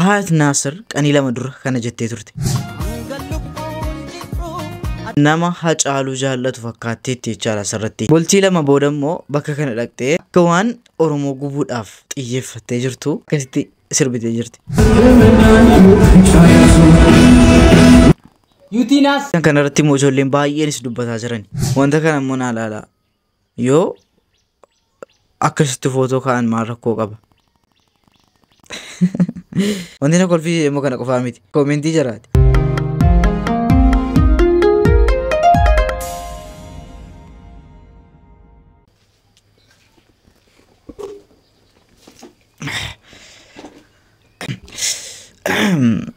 Haat Naasir qanii 2 dura kana jettee turte. Nama Hacaaluu jaallatu fakkaatteetti jechaadha asirratti. Bultii 2 booda immoo bakka kana dhaqxee akka waan Oromoo gubuudhaaf xiyyeeffattee jirtu akkasitti sirbitee jirti. Yutiinaas. Kana irratti immoo ijoolleen baay'eenis dubbataa jiran. Wanta kana immoo naa ilaalaa. Yoo akkasitti footoo ka'an maal rakkoo qaba? Wanti na kolfisiise immoo kana qofaa miti. Koomentii jiraati.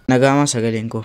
Nagaamaa sagaleen koo.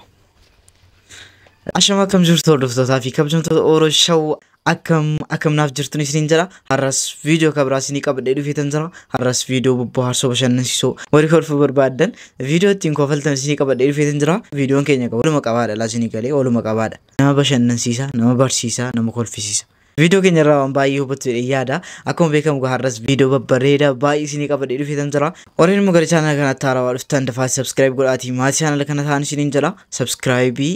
Ashama akkam jirtu hordoftootaa fi kabajamtoota Oro Show akkam akkam naaf jirtun isiniin jira. Har'as viidiyoo kan biraa isinii qabadhee dhufeetan jira. Har'as viidiyoo bobbohaarsoo bashannansiisoo warri kolfuu barbaaddan viidiyoo ittiin kofaltan isinii qabadhee dhufeetan jira. Viidiyoon keenya waluma qabaadha laa isinii galee waluma qabaadha. Nama bashannansiisa, nama barsiisa, nama kolfisiisa. Viidiyoo keenya irraa waan baay'ee hubattu jedhee yaada. Akkuma beekamu har'as viidiyoo babbareedaa baay'ee isinii qabadhee dhufeetan jira. Warreen immoo gara chaanala kanaatti haarawaa dhuftan dafaa subscribe godhaatii maatii chaanala kana ta'an isiniin jira. Subscribe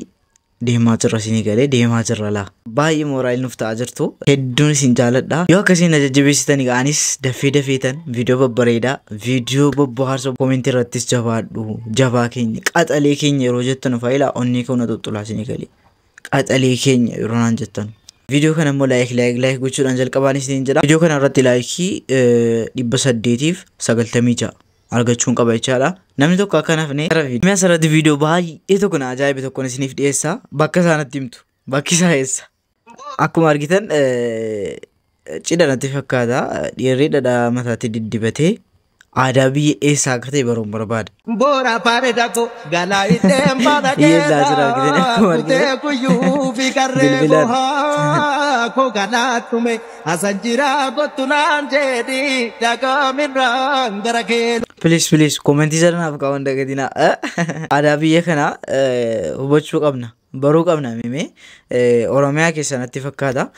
deemaa jirra isinii galee deemaa jirra laa. Baay'ee mooraayil nuuf ta'aa jirtu. Hedduun isin jaaladha. Yoo akkasiin na jajjabeessitanii anis dafee dafeetan viidiyoo babbareedaa viidiyoo bobbohaarsoo koomentii irrattis jabaadhu jabaa keenya qaxalee keenya yeroo jettan faayilaa onnee koo na xuxxulaa isinii galee qaxalee keenya yeroo naan jettan. Viidiyoo kana immoo laayik laayik laayik gochuudhaan jalqabaan isiniin jedha. Viidiyoo kana irratti laayikii 896 argachuun qaba jechaadha. Namni tokko akka nafne gara viidiyoo. Asirratti viidiyoo baay'ee tokko na ajaa'ibe tokkoon isiniif dhiyeessa. Bakka isaa natti himtu. Bakki isaa eessa? Akkuma argitan cidha natti fakkaata. Dhiirri dhadhaa mataatti diddibatee aadaa biyya eessaa akka ta'e baruun barbaada. Bora pareda ko galaa itteen baada Yeellaa jira argitanii akkuma kutee argitan. kuyyuu fi qarree Bilbilaan. gohaa koo galaatume asan jira kottu naan jedhi dhagaamirraan gara kee. Please please koomentii sana naaf kaa'uun dagatinaa. Aadaa biyya kanaa hubachuu qabna. Baruu qabna mimee. Oromiyaa keessa natti fakkaata.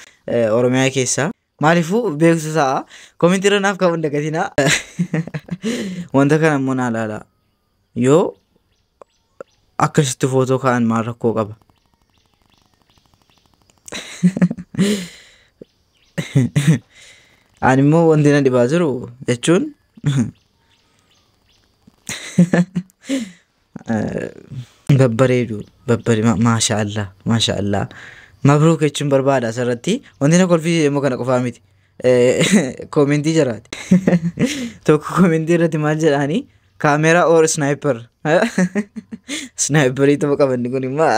Oromiyaa keessa. Maaliifuu beektu ta'a. Koomentii irra naaf kaa'uun dagatinaa. Wanta kana immoo naa ilaalaa. Yoo akkasitti footoo ka'an maal rakkoo qaba? Ani immoo wanti na dhibaa jiru jechuun babbareedu babbareedu maasha Allah maasha Allah mabruuk jechuun barbaada asirratti. Wanti na kolfisiise immoo kana qofaa miti. Koomentii jiraati. Tokko koomentii irratti maal jedhaanii kaameraa or sniper. Sniperii ta'uu qaba inni kun immoo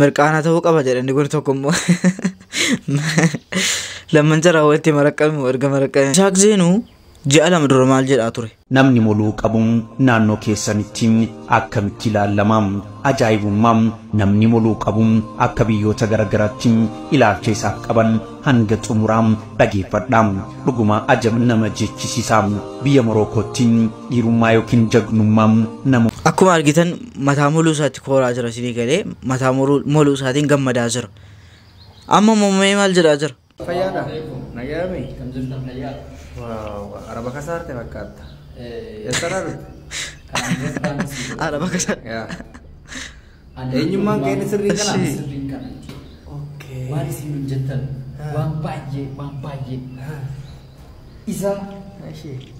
mirqaana ta'uu qaba jedha inni kun tokko immoo. Lamman jaraa walitti maraqqamu erga maraqqame. Isaaq Zeenuu ji'a 2 dura maal jedhaa ture? Namni moluu qabu naannoo keessanitti akkamitti ilaalama? Ajaa'ibummaa namni moluu qabu akka biyyoota garaagaraatti ilaalcha isaaf qaban hanga xumuraa dhageeffadha. Dhuguma ajab nama jechisiisa. Biyya Morokootti dhiirummaa yookiin jagnummaa nama Akkuma argitan mataa moluu isaatti kooraa jira isinii galee mataa moluu isaatiin gammadaa jira. Amma mummee maal jedhaa jira? Fayyaadha. Nagaame. Waaw, araba kasaarte fakkaata. Eessarraa dhufte? Araba kasaarte. Yaa. Eenyummaan kee inni sirrii kana? Sirriin kana. Waan isin hojjettan waan baay'ee waan baay'ee. Isa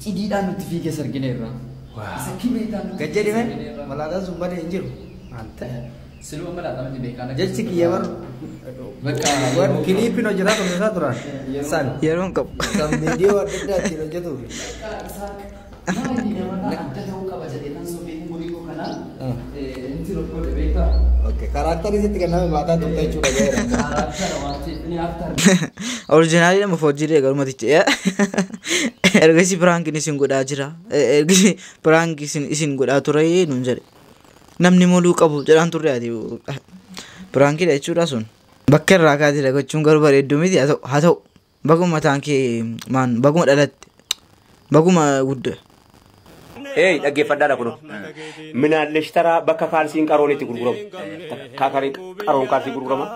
cidiidhaan nutti fiigee argineerra. Isa kibeetaan nutti Gad fiigee jedhime argineerra. malaataan sun badee hin jiru. Ante. Siluma malaataa miti beekaa. Jechi kiyya bar. Bakka Waan kiliippiin hojjetaa turte isaa duraan. San. Yeroo hin qabu. Kan viidiyoo adda addaa ittiin hojjetuuf. Maali namarraa adda ta'uu qaba jedhee tan suphee umurii koo kanaa inni rokkoo beekaa. Okay, kaaraaktarii sitti kenname maataa turte jechuudha gaheera. Kaaraaktara waan ta'eef ni aftar. Oriijinaalii nama foojjiiree garumatichi. Ergasii piraankiin isin godhaa jira. Ergasii piraankiin isin godhaa ture nuun jedhe. Namni moluu qabu jedhaan turre ati piraankiidha jechuudha sun. Bakka irraa kaatedha gochuun garuu bareedduu miti haa ta'u baguma mataan kee maan baguma dhalatte baguma guddaa. Ee dhaggeeffadhaadha kun. Minaallesh taraa bakka kaalsiin qaroon itti gurguramu. Qaroon kaalsii gurgurama.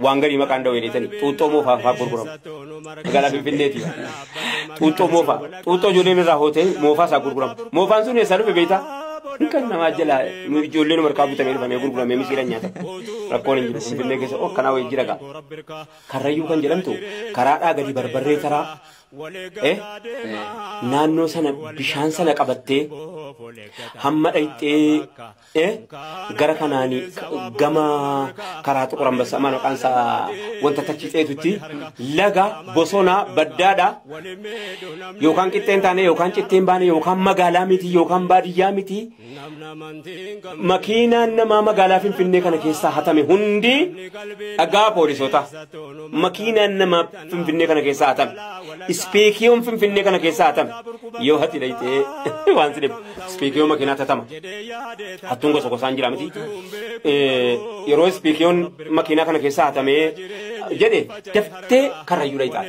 Waan garii maqaan dawee dheetani. Xuuxxoo moofaa fa'aa gurguramu. Magaalaa Finfinneeti. Xuuxxoo moofaa. Xuuxxoo ijoolleen irraa hootee moofaa isaa gurguramu. Moofaan sun eessaa dhufe beektaa? Kan namaa jala ijoolleen harkaa butamee dhufamee gurguramee misiira nyaata. Rakkoon hin jiru Finfinnee keessa oh kanaa wayii jira gaa. Karrayyuu kan jedhamtu karaadhaa gadi barbarree taraa naannoo sana bishaan sana qabattee hamma dhayxee gara kanaanii gama karaa Xuqur Ambassaa maqaan isaa wanta tachiixeetutti laga bosona baddaadha yookaan qixxeen taane yookaan citteen baane yookaan magaalaa miti yookaan baadiyyaa miti makiinaan namaa magaalaa Finfinnee kana keessaa hatame hundi dhagaa poolisoota makiinaan namaa Finfinnee kana keessaa hatame ispeekiyoon Finfinnee kana keessaa hatame yoo hati dhayxee waan si dhibu ispeekiyoo makiinaa tatama hattuun gosa gosaan jira miti yeroo ispeekiyoon makiinaa kana keessaa hatamee jedhe daftee karrayyuu dhayxaa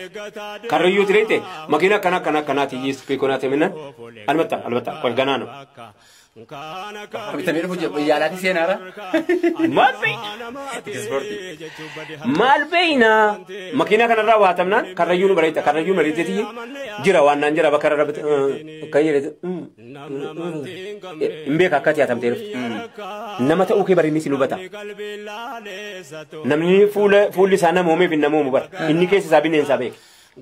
karrayyuuti dhayxe makiinaa akkana akkana akkanaati ispeekiyoon hatame albatta albatta qoy ganaa ነው Bitamee dhufu yaalaati seenaara. Maal beeyna? Maal beeyna? Makiinaa kanarraa waa hatamnaan karrayyuu nu bareeda karrayyuu bareedeeti jira waan naan jira bakka irra akka jedhe hin beeka akkati hatamtee dhufte. Nama ta'uu kee barinni si hubata. Namni fuulli isaa nama uumeef hin namoomu bara. Inni keessa isaa bineensaa beeka.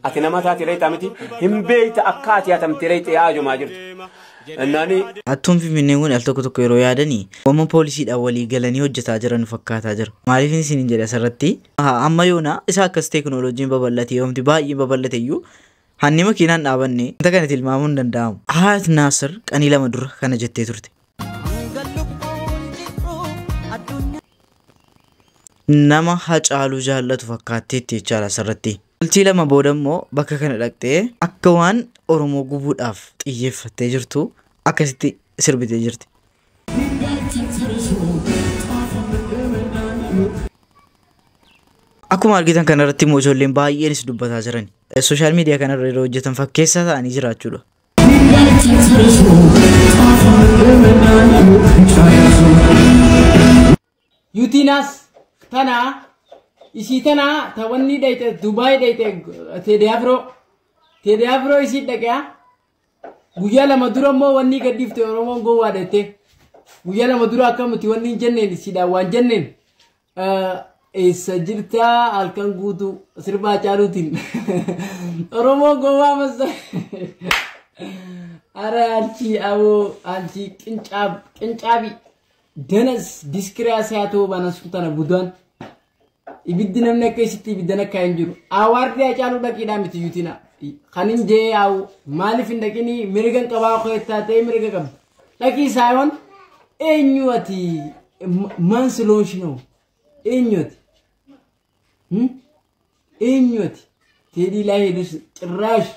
Ati nama taate reetaa miti hin beekta akka ati hatamtee reexee haajomaa jirtu. Naani Hattuun Finfinnee kun al tokko tokko yeroo yaadanii wamma poolisiidhaan walii galanii hojjetaa jiran fakkaataa jira. Maaliif isin jedhe asirratti amma yoona isa akkas teekinooloojiin babal'ate yoomti baay'ee babal'ate iyyuu hanni makiinaan dhaabanne wanta kana tilmaamuun hin danda'amu. Haat Naasir qanii lama dura kana jettee turte. Nama Hacaaluu jaallatu fakkaatteetti jechaadha asirratti. Bultii lama booda immoo bakka kana dhaqxee akka waan Oromoo gubuudhaaf xiyyeeffattee jirtu akkasitti sirbitee jirti. Akkuma argitan kanarratti immoo ijoolleen baay'eenis dubbataa jiran. Sooshaal miidiyaa kanarra yeroo hojjetan fakkeessaa ta'anii jiraachuudha. Yutinas tana isii tana tawanni dhayte Dubaay dhayte Teedee Afroo isii dhaqaa guyyaa lama dura immoo wanni gadhiifte Oromoon gowwaa dhayte guyyaa lama dura akkamutti wanni hin jenneen isiidhaan waan jenneen eessa jirtaa halkan guutuu sirbaa caaluutiin Oromoon gowwaa masa ara anchi aboo anchi qincaab qincaabi danas diskiraasiyaa banasu tana budaan ibiddi namni akka isitti ibiddan akka hin jiru awaardii Hacaaluu dhaqiidhaa miti yuutina kan hin jee yaa'u maaliif hin dhaqinii mirga qabaa keettaa ta'e mirga qabdi dhaqii saayoon eenyu ati maan silooshinoo eenyu ati eenyu ati teedii laa heedis cirraash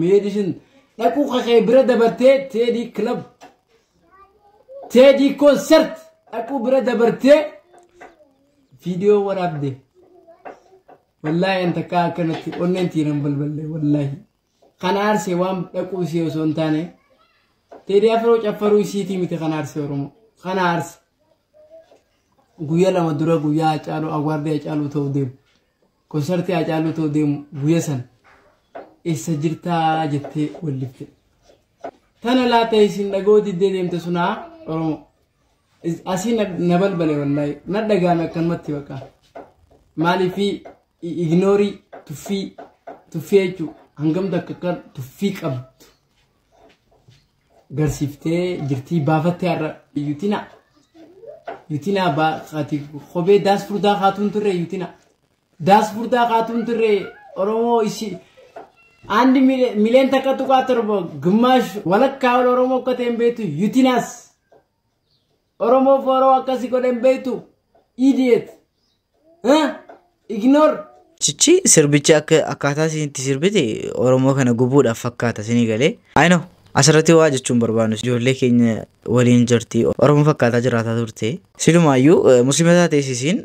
meedishin dhaquu kakee bira dabartee teedii kilab teedii koonsert dhaquu bira dabartee viidiyoo waraabde. Wallahi anta kaa akkanatti onneen tiiran balballe wallahi. Kan aarsee waan dhaquu isii osoo hin taane Teedii Afroo caffaruu isiitii miti kan aarsee Oromoo. Kan aarse guyyaa lama dura guyyaa Hacaaluu awwaardii Hacaaluu ta'uu deemu. Konsartii Hacaaluu ta'uu deemu guyyaa sana eessa jirtaa jettee wallifte. Tana laata isin dhagoo diddee deemte sunaa Oromoo. Asii na balbale wallahi na dhagaame akkanumatti bakka. Maaliifii ignoorii tuffii tuffii jechuun hangam takka akka tuffii qabdu garsiiftee jirtii baafattee har'a yuutina yuutina baaqati kophee daas furdaa kaatuun turre yuutina daas furdaa kaatuun turre Oromoo isi አንድ ሚሊዮን takka tuqaa torba ግማሽ walakkaa ol Oromoo akka ta'e hin beektu yuutinaas Oromoo fooroo akkasii godhe hin beektu idiot ignore. Chichi sirbichi akka akkaataa isinitti sirbite Oromoo kana gubuudhaaf fakkaata isinii galee. Ayino asirratti waa jechuun barbaannu ijoollee keenya waliin jirti Oromoo fakkaataa jiraataa turte. Silumaayyuu musliima taatee isiin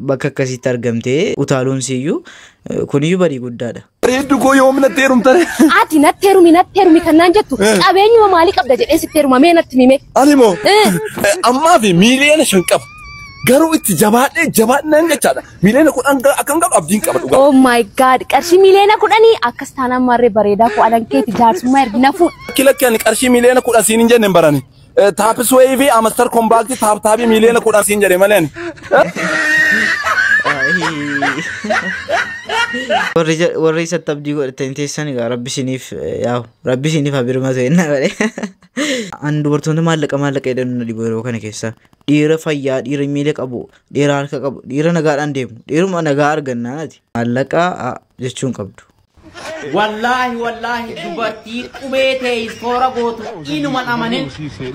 bakka akkasitti argamtee utaaluun siyyuu kuniyyuu badii guddaadha. Bareeddu koo yoom natti heerumtare? Ati natti heerumi kan naan jettu qabeenyuma maalii qabda jedhee sitti heeruma mee natti himi. Ani moo ammaa fi miiliyoona 5 qaba. Garuu itti jabaadhee jabaadhaan jechaadha. Miiliyoona 10 akkan qabu abdiin qaba dhugaa. Oh my god qarshii miiliyoona 10 akkas taanaan maarree bareedaa koo alan keeti jaarsummaa ergi na fuudhi. Lakki lakki ani qarshii miiliyoona 10 siin hin jenne hin barani. Taapisweeyi fi Amastar Kombaakti taaptaabii 10 miiliyoona siin jedhe malee ani. Warri isatti abdii godhatanii teessan egaa rabbi isiniif yaa'u rabbi isiniif haa birmatu jennaa malee. An dubartoonni maallaqa maallaqa jedhan na dhibu yeroo kana keessa. Dhiira fayyaa, dhiira miila qabu, dhiira harka qabu, dhiira nagaadhaan deemu, dhiiruma nagaa argannaa ati. Maallaqa jechuun qabdu. Wallaahi wallaahi, dubartii qubee ta'e istoora gootu inuman amanin.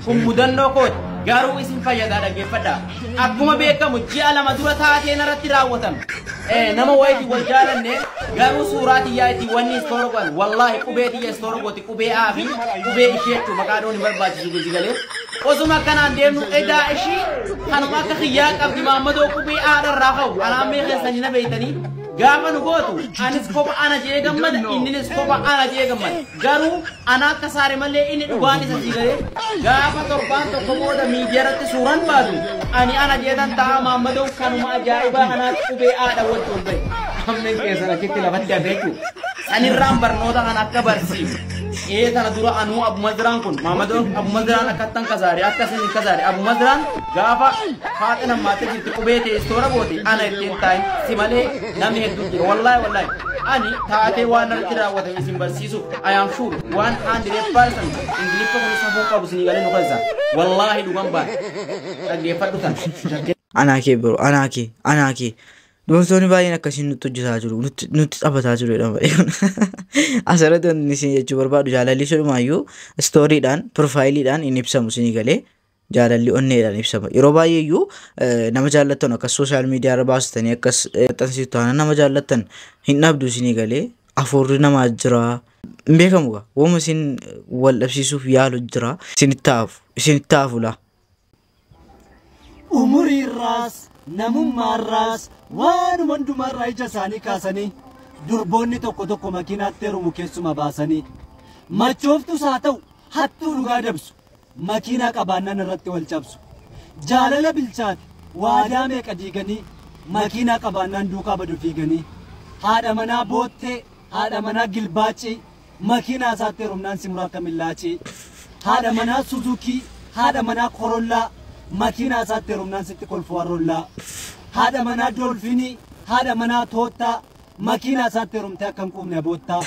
Kun mudannoo kooti, garuu isin fayyadaa, dhaggeeffadha. Akkuma beekamu ji'a 2 dura taateen irratti raawwatame. Nama wayitii wal jaalanne, garuu suuraa tiyyaa itti wanni istoora godhan, wallaahi qubee tiyya istoora gooti, qubee A fi qubee ishee jechuun maqaa dhoon hin barbaachisu gosi galee. Osuma akkanaan deemnu edaa ishii kanuma akka kiyyaa qabdi, maammadoo qubee A dharraa ka'u anaan mee keessanii na beeytanii. Gaafa nu gootu anis kopha ana jee gammada, inninis kopha ana jee gammada, garuu ana akka saare malee inni dhugaan isa sii galee. Gaafa torbaan tokko booda miidiyaa irratti suuraan baatu ani ana jeetan ta'a, maammadoon kanuma ajaa'ibaa kanaatti qubee haadha wajji ol bahe. Ammeen keessan achitti lafatti hafe jechuudha. Sanirraan barnoota kan akka barsiisu. Ee, tana dura anuu Abu Maziraan kun, maammadoon Abu Maziraan akkattan kasaare, akkasin hin kasaare. Abu Maziraan gaafa haadha nammaattee jirti qubee ta'e istoora goote ana ittiin taa'in si malee namni hedduu jira. Wallaahi wallaahi, ani taatee waan narratti raawwatame isin barsiisuuf. I am sure 100% Ingiliffa kun safuu qabu isinii galee nu keessa. Wallaahi dhugan baate dhaggeeffadhu tan. Anaa kee bro, anaa kee, anaa kee. Dubartoonni baay'een akkasiin nutti hojjetaa jiru, nutti taphataa jiru jedhama. Asirratti wanti isin jechuu barbaadu, jaalalli sodhumaayyuu stooriidhaan, piroofaayiliidhaan hin ibsamu isinii galee, jaalalli onneedhaan ibsama. Yeroo baay'ee iyyuu nama jaallattan akkas social media irra baastanii akkas maxxansiistu taanaan nama jaallattan hin dhabdu isinii galee, afuurri namaa jira. Hin beekamu gaa, wooma isin wal dhabsiisuuf yaalu jira. Isinitti haafu, isinitti haafu laa. Umuriirraas namummaarraas waanuma hundumarraa ija isaanii kaasanii durboonni tokko tokko makiinaatti heerumu keessuma baasanii. Machooftus haa ta'u hattuu dhugaa dabsu, makiinaa qabaannaan irratti wal cabsu. Jaalala bilchaate waadaa meeqa diiganii makiinaa qabaannaan duukaa badu fiiganii. Haadha manaa boottee, haadha manaa gilbaacii, makiinaa isaatti heerumnaan simura akka millaacii. Haadha manaa Suzukii, haadha manaa Korollaa, makiinaa isaatti heerumnaan sitti kolfu warrollaa. Haadha manaa Dolfinii, haadha manaa Toottaa, makiinaa isaatti heerumtee akka hin quufne boottaa.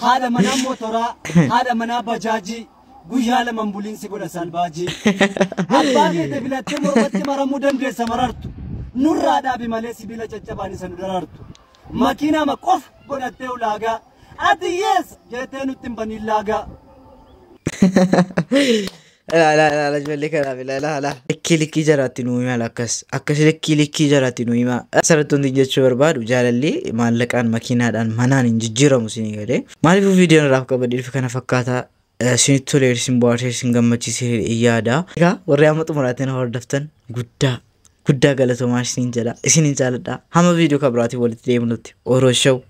Haadha manaa motoraa, haadha manaa bajaajii, guyyaa laman buliinsi godha salbaajii. Abbaa keete filattee mormatti maramuu dandeessa marartu. Nurraa dhaabi malee sibiila caccabaan isa nu darartu. Makiinaa qofa godhattee ulaagaa. Ati yees jettee nutti hin baniin laagaa. Ilaa ilaa ilaa, ijoollee kanaaf ilaa ilaa ilaa. Likkii likkii jaraatti nuu hima, akkas akkas likkii likkii jaraatti nuu hima. Asirratti wanti jechuu barbaadu, jaalalli maallaqaan, makiinaadhaan, manaan hin jijjiiramu isinii galee. Maaliifuu viidiyoon irraaf qabadhee dhufe kana fakkaataa, isinitti tolee, isin bohaarsee, isin gammachiisee yaada. Egaa warri amma xumuraatiin hordoftan guddaa guddaa galatoomaa isiniin jedha, isiniin jaaladha. Hamma viidiyoo kan biraatiin walitti deemnutti, Oroo Show.